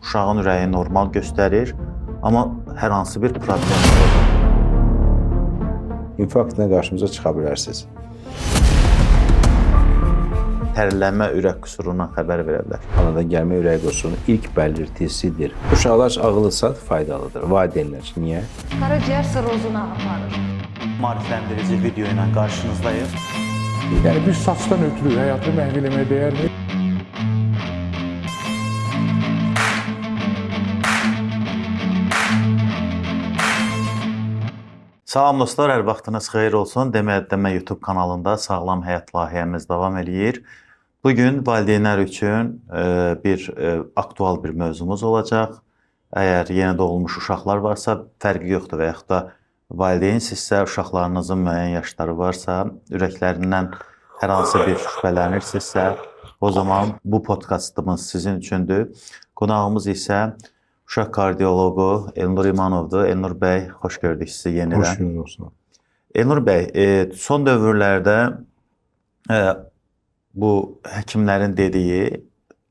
Uşağın ürəyi normal göstərir, amma hər hansı bir problem yoxdur. İnfarktla qarşımıza çıxa bilərsiniz. Tərlənmə ürək qüsurundan xəbər verə bilər. Anadan gəlmə ürək qüsurunun ilk belirtisidir. Uşaqlar ağıllı saat faydalıdır. Valideynlər üçün. Niyə? Qaraciyər sirrozuna aparır. Maarifləndirici video ilə qarşınızdayıq. Yəni bir saçdan ötürü həyatını məhv eləməyə dəyərmi? Salam dostlar, hər vaxtınız xeyir olsun. Demək Demə YouTube kanalında Sağlam Həyat layihəmiz davam eləyir. Bu gün valideynlər üçün bir aktual bir mövzumuz olacaq. Əgər yeni doğulmuş uşaqlar varsa, fərqi yoxdur və yaxud da valideynsinizsə, uşaqlarınızın müəyyən yaşları varsa, ürəklərindən hər hansı bir şübhələnirsinizsə, o zaman bu podkastımız sizin üçündür. Qonağımız isə uşaq kardioloqu Elnur İmanovdur. Elnur bəy, xoş gördük sizi yenidən. Xoş gördük olsun. Elnur bəy, son dövrlərdə bu həkimlərin dediyi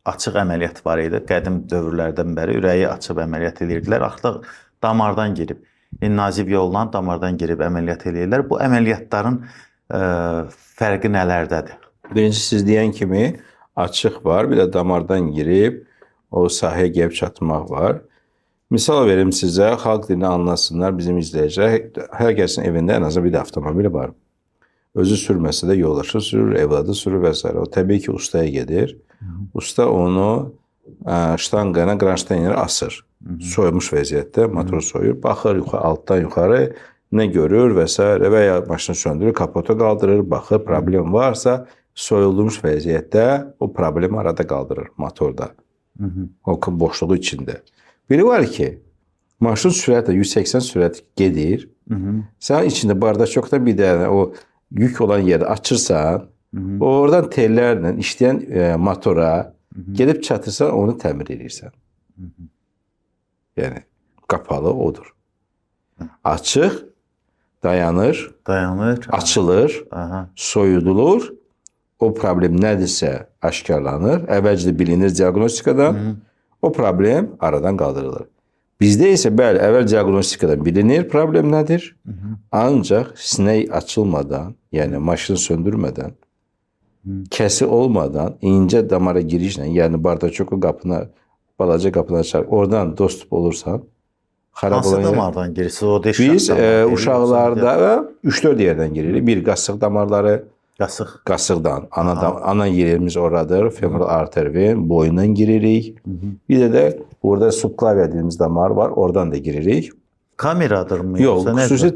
açıq əməliyyat var idi. Qədim dövrlərdən bəri ürəyi açıb əməliyyat edirdilər. Artıq damardan girib, invaziv yolla damardan girib əməliyyat edirlər. Bu əməliyyatların fərqi nələrdədir? Birincisi siz deyən kimi açıq var, bir də damardan girib o sahəyə gəlib çatmaq var. Misal verim sizə, xalq dilini anlasınlar bizim izləyicilər. Hər kəsin evində ən azından bir də avtomobili var. Özü sürməsə də yoldaşı sürür, evladı sürür və s. O təbii ki, ustaya gedir. Usta onu ştanqa ilə, qranşteynерə asır. Soymuş vəziyyətdə motoru soyur, baxır yuxarı, altdan yuxarı nə görür və s. və ya maşını söndürür, kapotu qaldırır, baxır, problem varsa soyulmuş vəziyyətdə o problemi arada qaldırır motorda. O boşluğu içində. Biri var ki, maşın sürətlə 180 sürət gedir. Sən içində bardaçokda bir dənə o yük olan yeri açırsan, oradan tellərlə işləyən motora gedib çatırsan, onu təmir edirsən. Yəni qapalı odur. Açıq dayanır, Dayanır, açılır, soyudulur. O problem nədirsə aşkarlanır. Əvvəlcə bilinir diaqnostikadan. O problem aradan qaldırılır. Bizdə isə bəli, əvvəl diaqnostikadan bilinir problem nədir. Ancaq sinək açılmadan, yəni maşını söndürmədən, kəsi olmadan incə damara girişlə, yəni bardaçoku qapına, balaca qapını açar, oradan dostup olursan, xarab olan damardan girirsiniz? O biz uşaqlarda 3-4 yerdən giririk. Bir qasıq damarları, Qasıq. Qasıqdan, ana yerimiz oradır, femoral arter ven, boyundan giririk. Bir də burada subklaviya dediyimiz damar var, oradan da giririk. Kameradırmı? Yox, xüsusi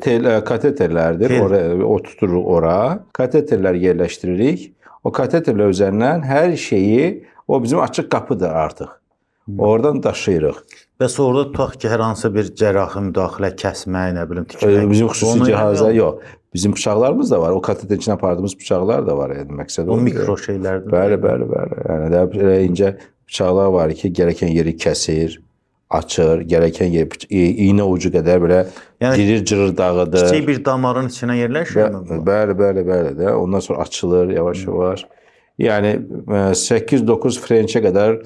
kateterlərdir. Tel. Oraya oturturuq ora. Kateterlər yerləşdiririk. O kateterlər üzərindən hər şeyi, o bizim açıq qapıdır artıq. Oradan daşıyırıq. Bəs orada tutaq ki, hər hansı bir cərrahi müdaxilə, kəsmək, nə bilim, tikmək. Bizim xüsusi cihazlar yox. Bizim bıçaqlarımız da var. O kateterin içinə apardığımız bıçaqlar da var. Yəni məqsəd o mikro şeylərdir. Bəli, bəli, bəli. Yəni də elə incə bıçaqlar var ki, gərəkən yeri kəsir, açır, gərəkən yeri iynə ucu qədər belə yəni, girir, cırır, dağıdır. Kiçik bir damarın içinə yerləşirmi bu? Bəli, bəli, bəli də. Ondan sonra açılır yavaş-yavaş. Yəni 8-9 frençə qədər,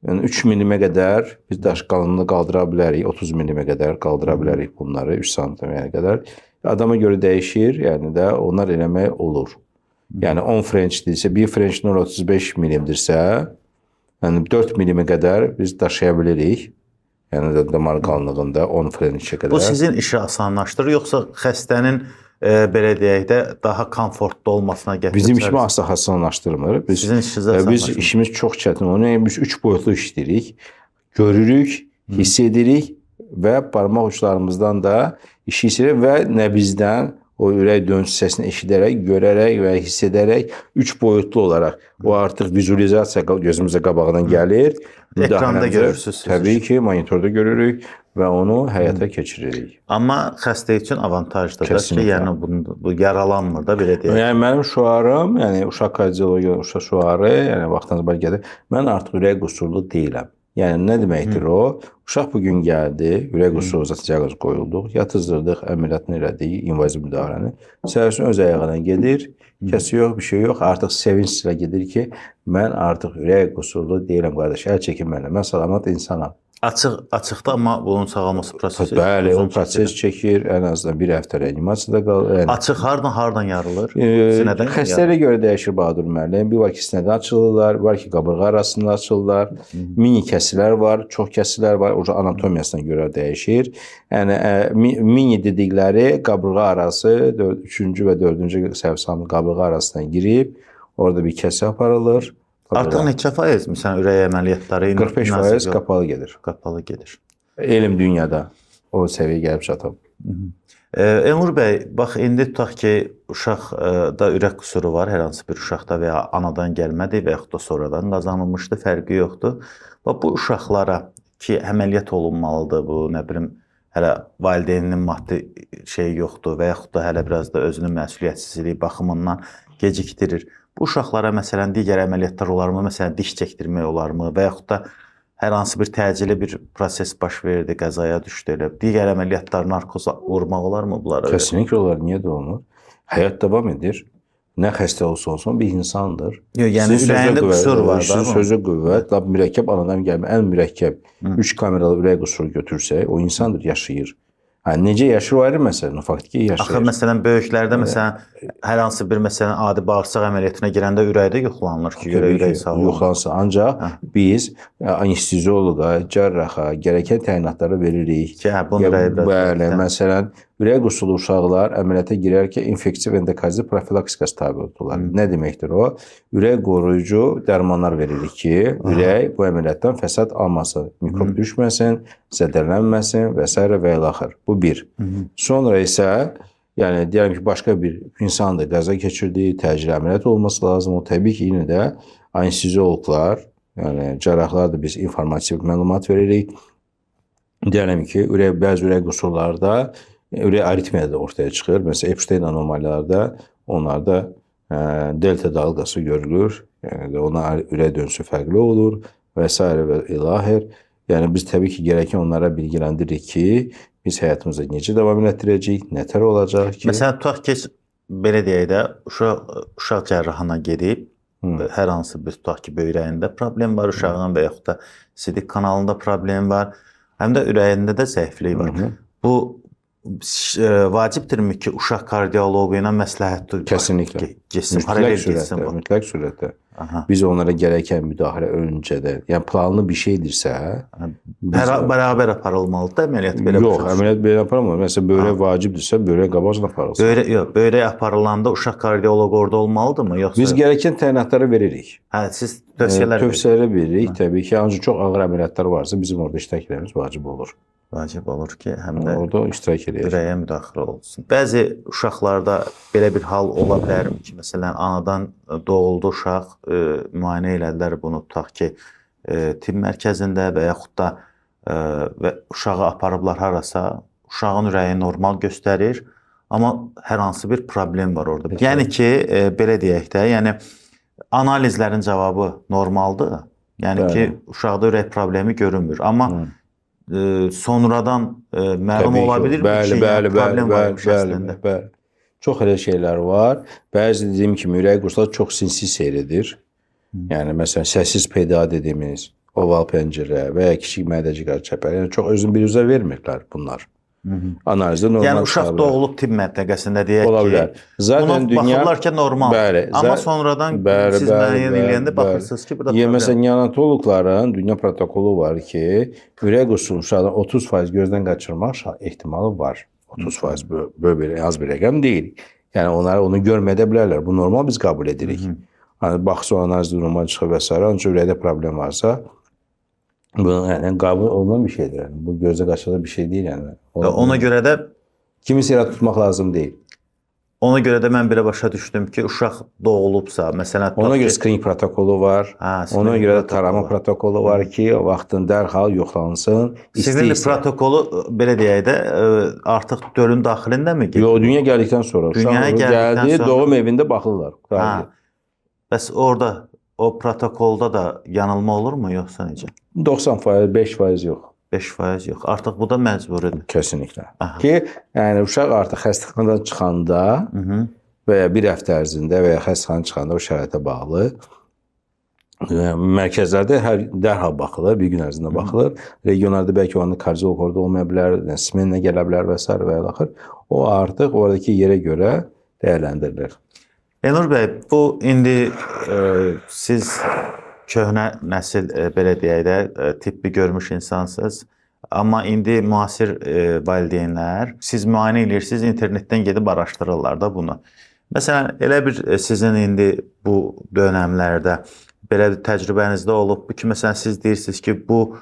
yəni 3 milimə qədər biz daş qalınlığı qaldıra bilərik, 30 milimə qədər qaldıra bilərik bunları, 3 santimetrə qədər. Adama görə dəyişir, yəni də onlar eləmək olur. Yəni 10 frençdirsə, 1 frenç 0,35 milimdirsə, yəni 4 milimə qədər biz daşıya bilirik. Yəni də damar qalınlığında 10 frençə qədər. Bu sizin işi asanlaşdırır, yoxsa xəstənin belə deyək də daha komfortlu olmasına gətirir? Bizim işimi asla asanlaşdırmır. Biz, sizin işinizi asanlaşdırmır. Biz işimiz çox çətin. Onu yəni biz 3 boyutlu işləyirik. Görürük, hiss edirik və barmaq uclarımızdan da işi hiss edirik və nəbizdən o ürək döyüntü səsini eşidərək, görərək və hiss edərək 3 boyutlu olaraq o artıq vizualizasiya gözümüzə qabağından gəlir. Ekranda görürsünüz. Təbii ki, monitorda görürük və onu həyata keçiririk. Amma xəstə üçün avantajdır da ki, yəni bu yaralanmır da, belə deyək. Yəni mənim şüarım, yəni uşaq kardiologiya uşaq şüarı, yəni vaxtınız var gedir. Mən artıq ürək qüsurlu deyiləm. Yəni nə deməkdir o? Uşaq bu gün gəldi, ürək qüsuru zaten diaqnoz qoyulduq, yatızdırdıq, əməliyyatını elədik, invaziv müdaxiləni. Səhərsin öz ayağına gedir, kəsi yox, bir şey yox, artıq sevinclə gedir ki, mən artıq ürək qüsurlu deyiləm qardaş, əl çəkin mənə, mən salamat insanam. Açıqda amma bunun sağalması prosesi Bəli, o proses çəkir, ən azından bir həftə reanimasiyada qalır. Yəni, Açıq hardan yarılır? Sinədən xəstələrə görə dəyişir Bahadur müəllim. Bir var ki, sinədən açılırlar, var ki, qabırğa arasında açılırlar. Mini kəsilər var, çox kəsilər var. O anatomiyasına görə dəyişir. Yəni mini dedikləri qabırğa arası 3-cü və 4-cü sərvsamlı qabırğa arasına girib, orada bir kəsi aparılır. Artıq neçə faiz məsələn ürək əməliyyatları 45% qapalı gedir. Qapalı gedir. Elm dünyada o səviyyəyə gəlib çatıb. Elnur bəy, bax indi tutaq ki, uşaqda ürək qüsuru var, hər hansı bir uşaqda və ya anadan gəlmədir və yaxud da sonradan qazanılmışdır, fərqi yoxdur. Bax bu uşaqlara ki, əməliyyat olunmalıdır, bu nə bilim hələ valideyninin maddi şeyi yoxdur və yaxud da hələ biraz da özünün məsuliyyətsizliyi baxımından gecikdirir. Bu uşaqlara məsələn digər əməliyyatlar olarmı? Məsələn diş çəkdirmək olarmı və yaxud da hər hansı bir təcili bir proses baş verdi, qəzaya düşdü elə. Digər əməliyyatlar, narkoza vurmaq olarmı bunlara? Kesinlikle olar. Niyə də olmur? Həyat davam edir. Nə xəstə olsa olsun bir insandır. Yox, yəni ürəyində qüsur var da. Sizin sözə qüvvət, lap mürəkkəb anadan gəlmə, ən mürəkkəb 3 kameralı ürək qüsuru götürsək, o insandır, yaşayır. Hə, necə yaşayır o ayrı məsələ, faktiki yaşayır. Axı məsələn böyüklərdə məsələn hər hansı bir məsələn adi bağırsaq əməliyyatına girəndə ürəkdə yoxlanılır ki, görək ürək sağlam. Yoxlansın. Ancaq biz anestezioloqa, cərraha gərəkən təyinatları veririk. Ki, hə, bunun ürəyi biraz. Bəli, məsələn, ürək qüsurlu uşaqlar əməliyyata girərkən infektiv endokardit profilaktikası tabe olurlar. Nə deməkdir o? Ürək qoruyucu dərmanlar veririk ki, ürək bu əməliyyatdan fəsad almasın, mikrob düşməsin, zədələnməsin və s. və ilaxır. Bu bir. Sonra isə, yəni deyəlim ki, başqa bir insandır, qəza keçirdi, təcili əməliyyat olması lazım. O təbii ki, yenə də anestezioloqlar, yəni cərrahlar da biz informativ məlumat veririk. Deyəlim ki, bəzi ürək qüsurlarda ürək aritmiya da ortaya çıxır. Məsələn, Epstein anomaliyalarda onlarda delta dalqası görülür. Yəni ona ürək dönüşü fərqli olur və s. və ilahir. Yəni biz təbii ki, gərəkən onlara bilgiləndiririk ki, biz həyatımızda necə davam elətdirəcəyik, nətər olacaq ki. Məsələn, tutaq ki, belə deyək də, uşaq cərrahına gedib, hər hansı bir tutaq ki, böyrəyində problem var uşağın və yaxud da sidik kanalında problem var, həm də ürəyində də zəiflik var. Bu vacibdirmi ki, uşaq kardioloqu ilə məsləhət Kesinlikle. Getsin, paralel getsin bu. Mütləq surətdə. Aha. Biz onlara gərəkən müdaxilə öncədə, yəni planlı bir şeydirsə, bərabər aparılmalıdır əməliyyat belə. Yox, əməliyyat belə aparılmır. Məsələn, böyrək vacibdirsə, böyrək qabaqcadan aparılsın. Yox, böyrək aparılanda uşaq kardioloqu orada olmalıdırmı yoxsa? Biz gərəkən təyinatları veririk. Hə, siz tövsiyələr verirsiniz. Tövsiyələri veririk təbii ki, ancaq çox ağır əməliyyatlar varsa bizim orada iştirak etmemiz vacib olur. Vacib olur ki, həm də orada iştirak eləyək. Ürəyə müdaxilə olsun. Bəzi uşaqlarda belə bir hal ola bilərmi ki, məsələn, anadan doğuldu uşaq, müayinə elədilər bunu, tutaq ki, tibb mərkəzində və yaxud da və uşağı aparıblar harasa, uşağın ürəyi normal göstərir, amma hər hansı bir problem var orada. Yəni ki, belə deyək də, yəni analizlərin cavabı normaldır. Yəni ki, uşaqda ürək problemi görünmür, amma sonradan məlum ola bilirmi ki, bəli, problem varmış əslində? Bəli. Çox elə şeylər var. Bəzi dediyim kimi ürək qüsurları çox sinsi seyr edir. Yəni məsələn səssiz PDA dediyimiz oval pəncərə və ya kiçik mədəcik çəpər. Yəni çox özünü biruzə vermirlər bunlar. Analizdə normal. Yəni uşaq doğulub tibb məntəqəsində deyək ola bilər. Ki, zaten buna dünya baxırlar ki, normal. Bəli, amma sonradan bəli, siz müəyyən eləyəndə baxırsınız ki, burada problem. Məsələn, neonatoloqların dünya protokolu var ki, ürək qüsurlu uşaqların 30% gözdən qaçırmaq ehtimalı var. 30% böyük bir, az bir rəqəm deyil. Yəni onlar onu görməyə də bilərlər. Bu normal biz qəbul edirik. Yəni baxsa analizdə normal çıxır və s. ancaq ürəkdə problem varsa, bu yəni qəbul olunan bir şeydir. Yəni bu gözdə qaçırılan bir şey deyil yəni. Ona görə də kimisə yerə tutmaq lazım deyil. Ona görə də mən belə başa düşdüm ki, uşaq doğulubsa, məsələn, ona görə screening protokolu var. Hə, ona görə də tarama protokolu var ki, o vaxtın dərhal yoxlansın. Screening protokolu belə deyək də, artıq dölün daxilindəmi gedir? Yox, dünya gəldikdən sonra. Dünyaya gəldikdən gəldi, sonra doğum evində baxırlar. Hə. Bəs orada o protokolda da yanılma olurmu yoxsa necə? 90%, 5% yox. 5% yox. Artıq bu da məcburidir. Kesinlikle. Aha. Ki, yəni uşaq artıq xəstəxanadan çıxanda və ya bir həftə ərzində və ya xəstəxanadan çıxanda o şəraitə bağlı Mərkəzlərdə hər dərhal baxılır, bir gün ərzində baxılır. Regionlarda bəlkə o anda kardiolog orada olmaya bilər, smenlə gələ bilər və sair və ilaxır. O artıq oradakı yerə görə dəyərləndirilir. Elnur bəy, bu indi siz köhnə nəsil belə deyək də tibbi görmüş insansınız. Amma indi müasir valideynlər siz müayinə eləyirsiniz, internetdən gedib araşdırırlar da bunu. Məsələn, elə bir sizin indi bu dönəmlərdə belə bir təcrübənizdə olub ki, məsələn siz deyirsiniz ki, bu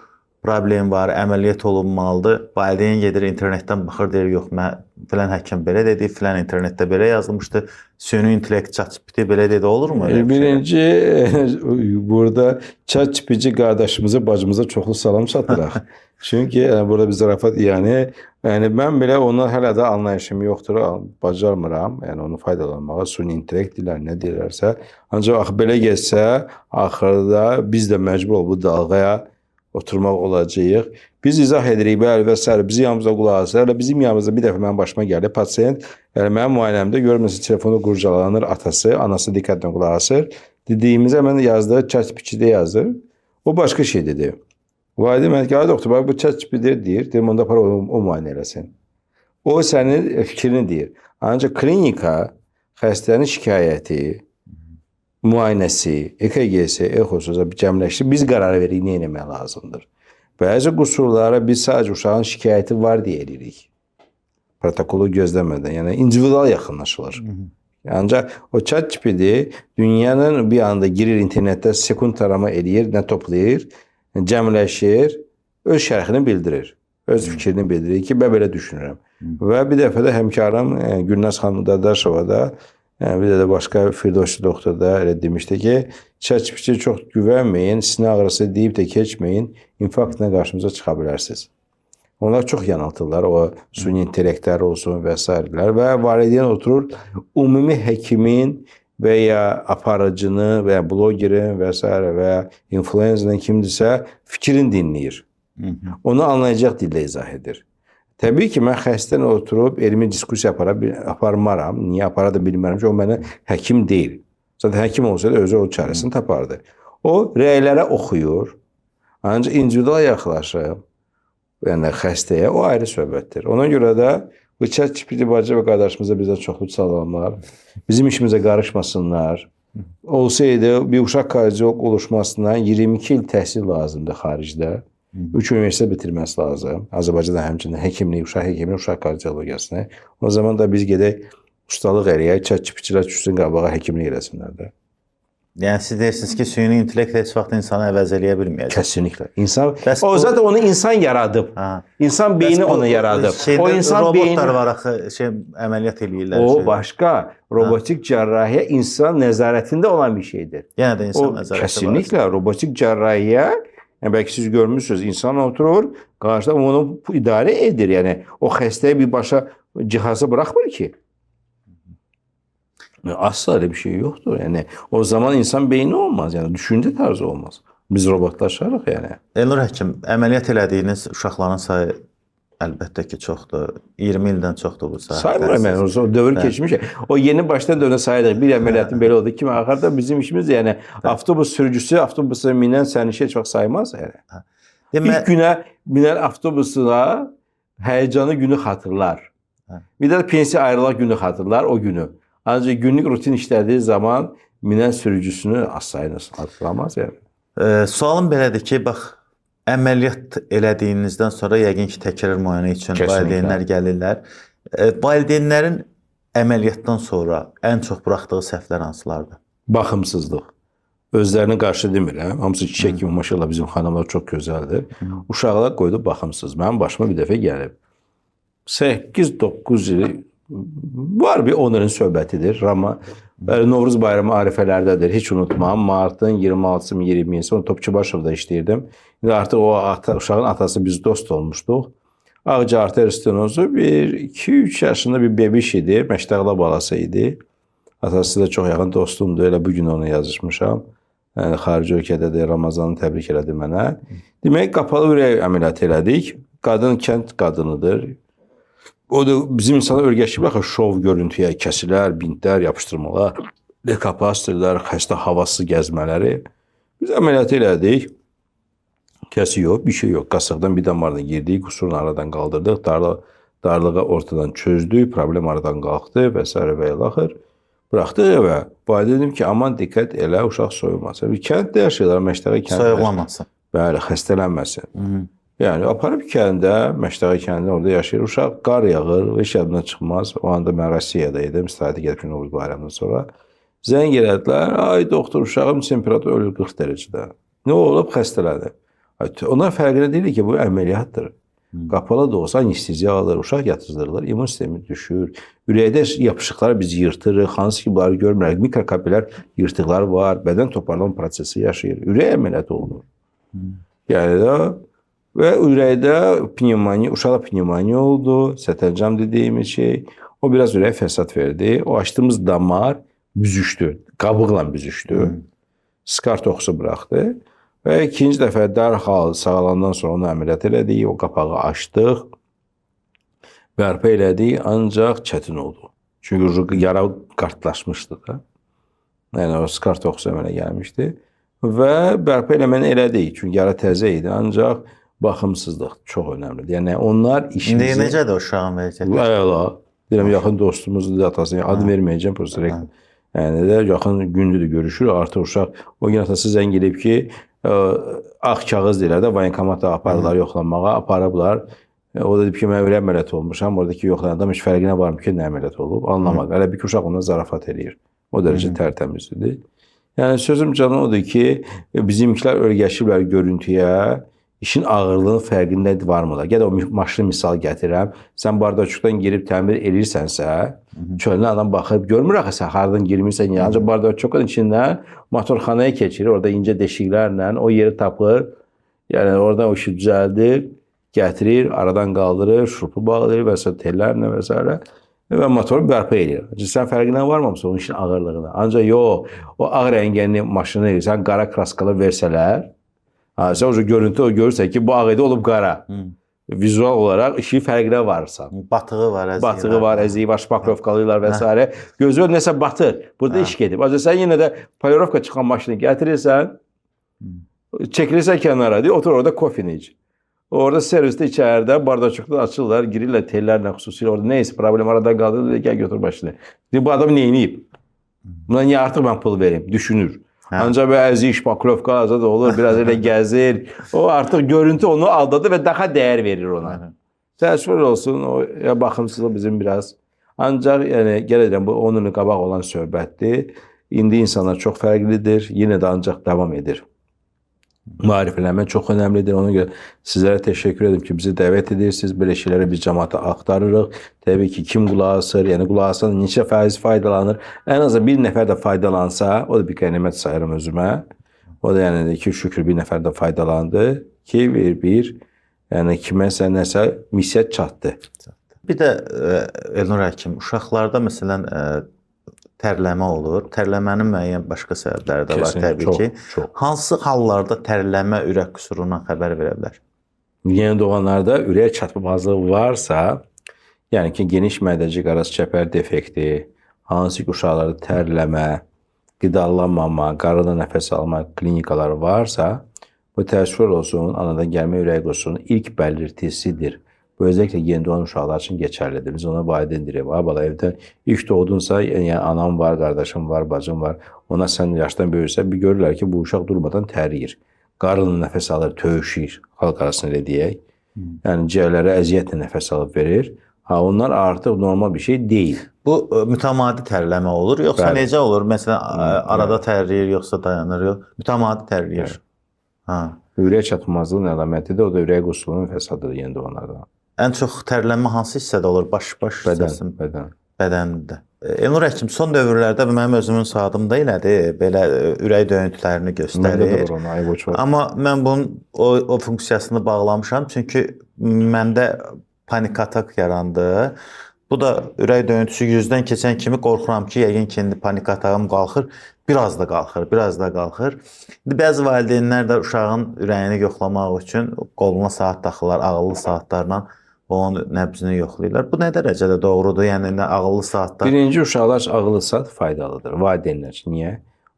problem var, əməliyyat olunmalıdır. Valideyn gedir internetdən baxır, deyir, yox, mən filan həkim belə dedi, filan internetdə belə yazılmışdı. Süni intellekt ChatGPT belə dedi, olurmu elə bir şey? Birinci burada ChatGPT qardaşımıza, bacımıza çoxlu salam çatdıraq. Çünki yəni, burada bir zarafat, yəni mən belə ondan hələ də anlayışım yoxdur, bacarmıram. Yəni onu faydalanmağa, süni intellekt deyirlər, nə deyirlərsə. Ancaq axı belə getsə, axırda biz də məcbur olub bu dalğaya oturmaq olacağıq. Biz izah edirik, bəli və sair, bizim yanımızda qulaq asır. Hələ bizim yanımızda bir dəfə mənim başıma gəldi. Pasiyent, yəni mənim müayinəmdə görmürsünüz, telefonu qurcalanır, atası, anası diqqətlə qulaq asır. Dediyimizə mən yazdığı ChatGPT-də yazır. O başqa şey dedi. Valideyn mənə ki, ay doktor, bax bu ChatGPT deyir. Deyim, onda apar o müayinə eləsin. O sənin fikrini deyir. Ancaq klinika xəstənin şikayəti, müayinəsi, EKG-si, exosu cəmləşdir. Biz qərar veririk nə etmək lazımdır. Bəzi qüsurlara biz sadəcə uşağın şikayəti var deyə eləyirik. Protokolu gözləmədən, yəni individual yaxınlaşılır. Ancaq o ChatGPT dünyanın bir anda girir internetdə sekund tarama eləyir, nə toplayır, cəmləşir, öz şərhini bildirir. Öz fikrini bildirir ki, mən belə düşünürəm. Və bir dəfə də həmkarım Gülnaz xanım Dadaşova da, yəni bir də başqa Firdovsi doktor da elə demişdi ki, ChatGPT-yə çox güvənməyin, sinə ağrısı deyib də keçməyin, infarktla qarşımıza çıxa bilərsiniz. Onlar çox yanıltırlar, o süni intellektlər olsun və sairələr və valideyn oturur, ümumi həkimin və ya aparıcını və ya blogerin və sairə və ya influencerın kimdirsə fikrini dinləyir. Onu anlayacaq dildə izah edir. Təbii ki, mən xəstələ oturub elmi diskussiya aparmaram. Niyə apara da bilmərəm ki, o mənə həkim deyil. Zaten həkim olsaydı özü o çarəsini tapardı. O rəylərə oxuyur. Ancaq individual yaxınlaşıb, yəni xəstəyə o ayrı söhbətdir. Ona görə də bu ChatGPT bacı və qardaşımıza bizdən çoxlu salamlar. Bizim işimizə qarışmasınlar. Olsaydı bir uşaq kardiolog oluşmasına 22 il təhsil lazımdır xaricdə. 3 universitet bitirməsi lazım. Azərbaycanda həmçinin həkimlik, uşaq həkimliyi, uşaq kardiologiyasını. O zaman da biz gedək ustalıq eləyək, ChatGPT-lər düşsün qabağa həkimlik eləsinlər də. Yəni siz deyirsiniz ki, süni intellekt heç vaxt insanı əvəz eləyə bilməyəcək. Kesinlikle. İnsan Bəs o bu- zaten onu insan yaradıb. Ha. İnsan beyni Bəs bu onu yaradıb. Şeydə, O insan robotlar beyni var axı, şey əməliyyat eləyirlər. o şey. başqa robotik cərrahiyyə insan nəzarətində olan bir şeydir. Yenə də insan O nəzarəti var. kesinlikle robotik cərrahiyyə, yəni bəlkə siz görmüsünüz, insan oturur, qarşıda onu idarə edir. Yəni o xəstəyi birbaşa cihaza buraxmır ki. Asla öyle bir şey yoxdur. Yəni o zaman insan beyni olmaz, yəni düşüncə tarzı olmaz. Biz robotlaşarıq yəni. Elnur həkim, əməliyyat elədiyiniz uşaqların sayı əlbəttə ki, çoxdur. 20 ildən çoxdur bu sahədə. Saymıram yəni, o dövr keçmiş. O yeni başdan dönə sayırıq. Bir əməliyyatın belə oldu ki, axırda bizim işimiz yəni avtobus sürücüsü avtobusa minən sərnişin heç vaxt saymaz yəni. Demək, İlk günə minən avtobusuna həyəcanlı günü xatırlar. Hə. Bir də pensiya ayrılaq günü xatırlar o günü. Ancaq günlük rutin işlədiyi zaman minən sürücüsünü asla xatırlamaz yəni. Sualım belədir ki, bax, əməliyyat elədiyinizdən sonra yəqin ki, təkrar müayinə üçün Kesinlikle. valideynlər gəlirlər. Valideynlərin əməliyyatdan sonra ən çox buraxdığı səhvlər hansılardır? Baxımsızlıq. Özlərinə qarşı demirəm. Hamısı çiçək kimi maşallah bizim xanımlar çox gözəldir. Uşaqlar qoydu baxımsız. Mənim başıma bir dəfə gəlib. 8-9 il var bir 10 ilin söhbətidir. Rama Novruz bayramı arifələrdədir. Heç unutmam. Martın 26-sı mı 27-si onu Topçubaşovda işləyirdim. İndi artıq o uşağın atası biz dost olmuşduq. Ağca arter stenozu bir 2-3 yaşında bir bebiş idi. Məşdağla balası idi. Atası da çox yaxın dostumdur. Elə bu gün ona yazışmışam. Yəni xarici ölkədədir. Ramazanı təbrik elədi mənə. Demək qapalı ürək əməliyyatı elədik. Qadın kənd qadınıdır. O da bizim insanlar öyrəşib axı şov görüntüyə kəsilər, bintlər, yapışdırmalar, lekaplasterlər, xəstə havası gəzmələri. Biz əməliyyatı elədik. Kəsi yox, bir şey yox. Qasıqdan bir damardan girdik, qusurunu aradan qaldırdıq, darlığı ortadan çözdük, problem aradan qalxdı və s. və ilaxır. Buraxdıq evə. Valideyn dedim ki, aman diqqət elə, uşaq soyumasın. Bir kənddə yaşayırlar, Məşdəqə kəndində. Soyuqlamasın. Bəli, xəstələnməsin. Yəni aparıb kəndə, Məşdəqə kəndində orada yaşayır. Uşaq qar yağır, heç yadından çıxmaz. O anda mən Rusiyada idim, istirahətə gedib Novruz bayramından sonra. Zəng elədilər. Ay doktor, uşağım temperatur ölür 40 dərəcədə. Nə olub? Xəstələnib. Onlar fərqində deyil ki, bu əməliyyatdır. Qapalı da olsa anesteziya alır, uşaq yatızdırılır, immun sistemi düşür. Ürəkdə yapışıqları biz yırtırıq, hansı ki bunları görmürük. Mikrokapillər yırtıqlar var, bədən toparlama prosesi yaşayır. Ürək əməliyyatı olunur. Yəni də və ürəkdə pnevmoniya, uşaqda pnevmoniya oldu, sətəlcam dediyimiz şey. O biraz ürək fəsad verdi. O açdığımız damar büzüşdü, qabıqla büzüşdü. Skar toxusu buraxdı. Və ikinci dəfə dərhal sağalandan sonra onu əməliyyat elədik, o qapağı açdıq, bərpa elədik, ancaq çətin oldu. Çünki yara qartlaşmışdı da. Yəni o skar toxusu əmələ gəlmişdi. Və bərpa eləməni elədik, çünki yara təzə idi, ancaq baxımsızlıq çox önəmlidir. Yəni onlar işimizi... İndi necədir uşağın vəziyyəti? Əla. Deyirəm, yaxın dostumuzdur atasını, ad verməyəcəm, prosta. Yəni də yaxın gündür görüşür, artıq uşaq o gün atası zəng eləyib ki, ağ kağız deyirlər də, voyenkomata aparırlar yoxlanmağa, aparıblar. O da deyib ki, mən ürək əməliyyatı olmuşam, oradakı yoxlayan adam heç fərqinə varmır ki, nə əməliyyat olub, anlamadı. Hələ bir ki, uşaq ondan zarafat eləyir. O dərəcə tərtəmiz idi. Yəni sözüm canı odur ki, bizimkilər öyrəşiblər görüntüyə, işin ağırlığının fərqində varmırlar. Gəl o maşını misal gətirəm. Sən bardaçukdan girib təmir eləyirsənsə, çölünə adam baxıb görmür axı sən hardan girmirsən. Yəni ancaq bardaçukun içindən motorxanaya keçirir, orada incə deşiklərlə o yeri tapır. Yəni oradan o işi düzəldir, gətirir, aradan qaldırır, şurpu bağlayır və s. tellərlə və s. və motoru bərpa eləyir. Sən fərqinə varmamısan onun işin ağırlığına. Ancaq yox, o ağ rəngli maşını sən qara kraskalı versələr, sən o görüntü o görürsən ki, bu ağ idi olub qara. Vizual olaraq işin fərqinə varırsan. Batığı var, əziyi var. Batığı var, əziyi var, şpaklovkalıyırlar və s. Gözü nəsə batır. Burada iş gedib. Ancaq sən yenə də polirovka çıxan maşını gətirirsən, çəkilirsən kənara, deyir, otur orada kofeni iç. Orada servisdə içəridə bardaçukdan açırlar, girirlər tellərlə xüsusilə orada neysə problem aradan qaldırır, deyir, gəl götür maşını. Deyir, bu adam neyniyib? Buna niyə artıq mən pul verim? Düşünür. Ancaq bu əzik, şpaklovka azad olur, biraz elə gəzir. O artıq görüntü onu aldadır və daha dəyər verir ona. Təəssüf olsun, o ya baxımsızlıq bizim biraz. Ancaq yəni gəl edirəm, bu 10 il qabaq olan söhbətdir. İndi insanlar çox fərqlidir, yenə də ancaq davam edir. Maariflənmə çox önəmlidir. Ona görə sizlərə təşəkkür edirəm ki, bizi dəvət edirsiniz. Belə şeyləri biz cəmaata axtarırıq. Təbii ki, kim qulaq asır, yəni qulaq asan neçə faiz faydalanır. Ən azı bir nəfər də faydalansa, o da bir qənimət sayıram özümə. O da yəni ki, şükür bir nəfər də faydalandı ki, bir yəni kiməsə nəsə missiya çatdı. Bir də Elnur həkim, uşaqlarda məsələn tərləmə olur. Tərləmənin müəyyən başqa səbəbləri də var təbii ki. Çox. Hansı hallarda tərləmə ürək qüsurundan xəbər verə bilər? Yeni doğanlarda ürək çatmazlığı varsa, yəni ki, geniş mədəcik arası çəpər defekti, hansı ki uşaqlarda tərləmə, qidalanmama, qarında nəfəs alma klinikaları varsa, bu təəssüf olsun, anadan gəlmə ürək qusurunun ilk belirtisidir. Bu özəlliklə yeni doğan uşaqlar üçün keçərlidir. Biz ona valideyn deyirik. Ay bala, evdə ilk doğdunsa, yəni anam var, qardaşım var, bacım var. Ona sən yaşdan böyüksə, bir görürlər ki, bu uşaq durmadan tərləyir. Qarınla nəfəs alır, töyüşür, xalq arasında elə deyək. Yəni ciyərlərə əziyyətlə nəfəs alıb verir. Ha, onlar artıq normal bir şey deyil. Bu mütəmadi tərləmə olur, yoxsa Bəli. necə olur? Məsələn, arada tərləyir, yoxsa dayanır, yox? Mütəmadi tərləyir. Ha. Ürək çatmazlığının əlamətidir, o da ürək qusurunun fəsadıdır yeni doğanlarda. Ən çox tərlənmə hansı hissədə olur? Baş hissəsi, Bədən. Bədəndə. Elnur həkim, son dövrlərdə mənim özümün saatımda elədir, belə ürək döyüntülərini Məndə də göstərir. var ona, iWatch var. Amma mən bunun o funksiyasını bağlamışam, çünki məndə panik atak yarandı. Bu da ürək döyüntüsü 100-dən keçən kimi qorxuram ki, yəqin ki, indi panik atağım qalxır, biraz da qalxır, biraz da qalxır. İndi bəzi valideynlər də uşağın ürəyini yoxlamaq üçün qoluna saat taxırlar, ağıllı saatlarla onun nəbzini yoxlayırlar. Bu nə dərəcədə doğrudur? Yəni nə ağıllı saatlar? Birinci, uşaqlar üçün ağıllı saat faydalıdır. Valideynlər üçün. Niyə?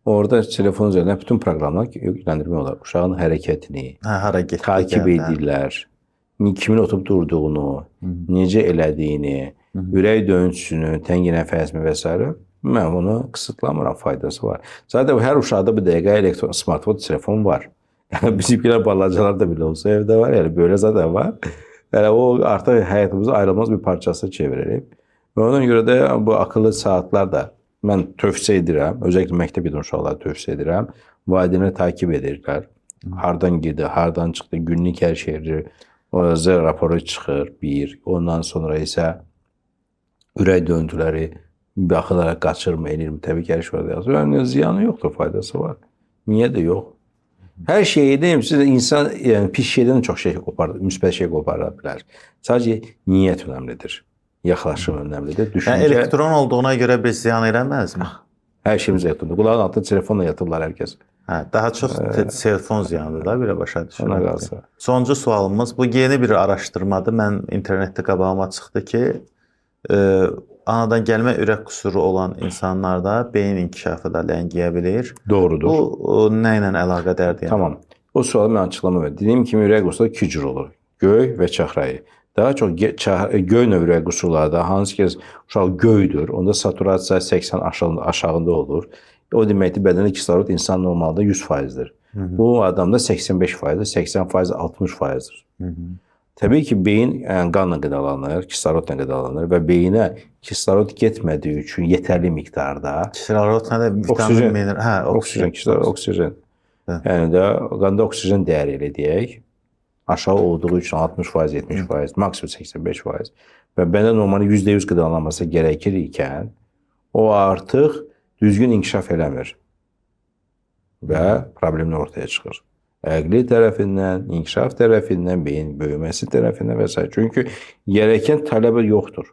Orada telefon üzərindən bütün proqramlar yükləndirmək olar. Uşağın hərəkətini, Hə, hara getdi, takib gəldi. edirlər. Kimin oturub durduğunu, necə elədiyini, ürək döyüntüsünü, təngi nəfəsini və s. Mən bunu qısıtlamıram, faydası var. Zaten hər uşaqda bu dəqiqə elektron smartphone telefon var. Yəni bizimkilər balacalar da belə olsa evdə var, yəni belə zaten var. Yəni o artıq həyatımızın ayrılmaz bir parçasına çevrilib. Və ona görə də bu akıllı saatlar da mən tövsiyə edirəm, özəlliklə məktəb gedən uşaqlara tövsiyə edirəm. Valideynlər takib edirlər. Hardan girdi, hardan çıxdı, günlük hər şeyi o Z raporu çıxır bir. Ondan sonra isə ürək döyüntüləri baxılaraq qaçırmı, eləyirmi, təbii ki, hər şey orada yazılır. Yəni ziyanı yoxdur, faydası var. Niyə də yox? Hər şeyi deyim sizə insan yəni pis şeydən çox şey qopar, müsbət şey qopara bilər. Sadəcə niyyət önəmlidir. Yaxlaşım önəmlidir. Düşüncə. Yəni elektron olduğuna görə bir ziyan eləməzmi? Hər şeyimiz elektrondur. Qulağın altında telefonla yatırlar hər kəs. Hə, daha çox telefon ziyanıdır da, belə başa düşürəm. Ona qalsa. Sonuncu sualımız bu yeni bir araşdırmadır. Mən internetdə qabağıma çıxdı ki, anadan gəlmə ürək qüsuru olan insanlarda beyin inkişafı da ləngiyə bilir. Doğrudur. Bu nə ilə əlaqədardır? Yəni? Tamam. O sualı mən açıqlama verdim. Dediyim kimi ürək qüsuru iki cür olur. Göy və çahrayı. Daha çox göy növ ürək qüsurlarda hansı ki uşaq göydür, onda saturasiya 80 aşağında olur. O deməkdir bədəndə kislorod insan normalda 100%-dir. Bu adamda 85%, 80%, 60%-dir. Təbii ki, beyin yəni, qanla qidalanır, kislorodla qidalanır və beyinə kislorod getmədiyi üçün yetərli miqdarda Kislorod nə də vitamin, Oksigen. mineral, hə, oksigen, kislorod, oksigen. Hə. Yəni də qanda oksigen dəyəri elə deyək, aşağı olduğu üçün 60%, 70%, maksimum 85% və bədən normalda %100 qidalanması gərəkir ikən o artıq düzgün inkişaf eləmir və problemlər ortaya çıxır. Əqli tərəfindən, inkişaf tərəfindən, beyin böyüməsi tərəfindən və s. Çünki gərəkən tələbə yoxdur.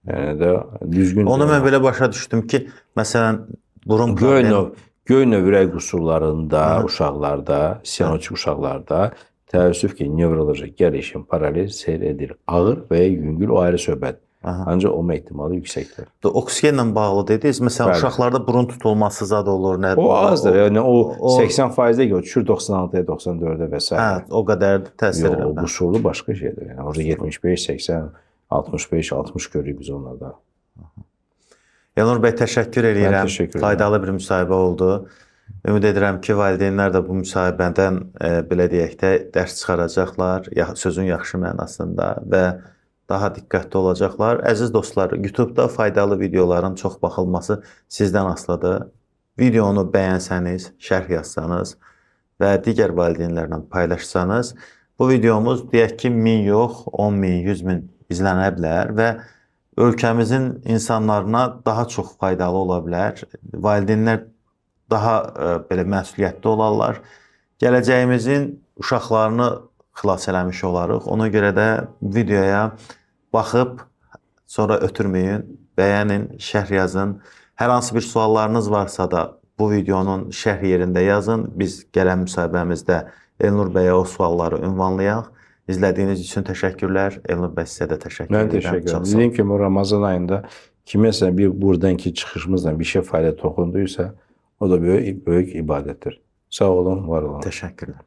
Yəni də düzgün Onu mən belə başa düşdüm ki, məsələn, burun göy problemi növ, göy növ ürək qüsurlarında, uşaqlarda, sianotik uşaqlarda təəssüf ki, nevroloji gəlişim paralel seyr edir. Ağır və ya yüngül o ayrı söhbət. Aha. Ancaq olma ehtimalı yüksəkdir. Oksigenlə bağlı dediniz. Məsələn, Bəli. uşaqlarda burun tutulması zad olur, nə? O azdır. Yəni o 80% deyil, o düşür 96-ya, 94-ə və s. Hə, o qədər də təsir Yox, o eləmir. qüsurlu başqa şeydir. Yəni orada 75, 80, 65, 60 görürük biz onlarda. Elnur bəy, təşəkkür eləyirəm. təşəkkür edirəm. Faydalı bir müsahibə oldu. Ümid edirəm ki, valideynlər də bu müsahibədən belə deyək də dərs çıxaracaqlar, sözün yaxşı mənasında və daha diqqətli olacaqlar. Əziz dostlar, YouTube-da faydalı videoların çox baxılması sizdən asılıdır. Videonu bəyənsəniz, şərh yazsanız və digər valideynlərlə paylaşsanız, bu videomuz deyək ki, 1000 yox, 10 min, 100 min izlənə bilər və ölkəmizin insanlarına daha çox faydalı ola bilər. Valideynlər daha belə məsuliyyətli olarlar. Gələcəyimizin uşaqlarını xilas eləmiş olarıq. Ona görə də videoya baxıb sonra ötürməyin, bəyənin, şərh yazın. Hər hansı bir suallarınız varsa da bu videonun şərh yerində yazın. Biz gələn müsahibəmizdə Elnur bəyə o sualları ünvanlayaq. İzlədiyiniz üçün təşəkkürlər. Elnur bəy, sizə də təşəkkür Mən edirəm. təşəkkür edirəm. Çox sağ olun. Dediyim kimi Ramazan ayında kiməsə bir buradanki çıxışımızla bir şey fayda toxunduysa, o da böyük, böyük ibadətdir. Sağ olun, var olun. Təşəkkürlər.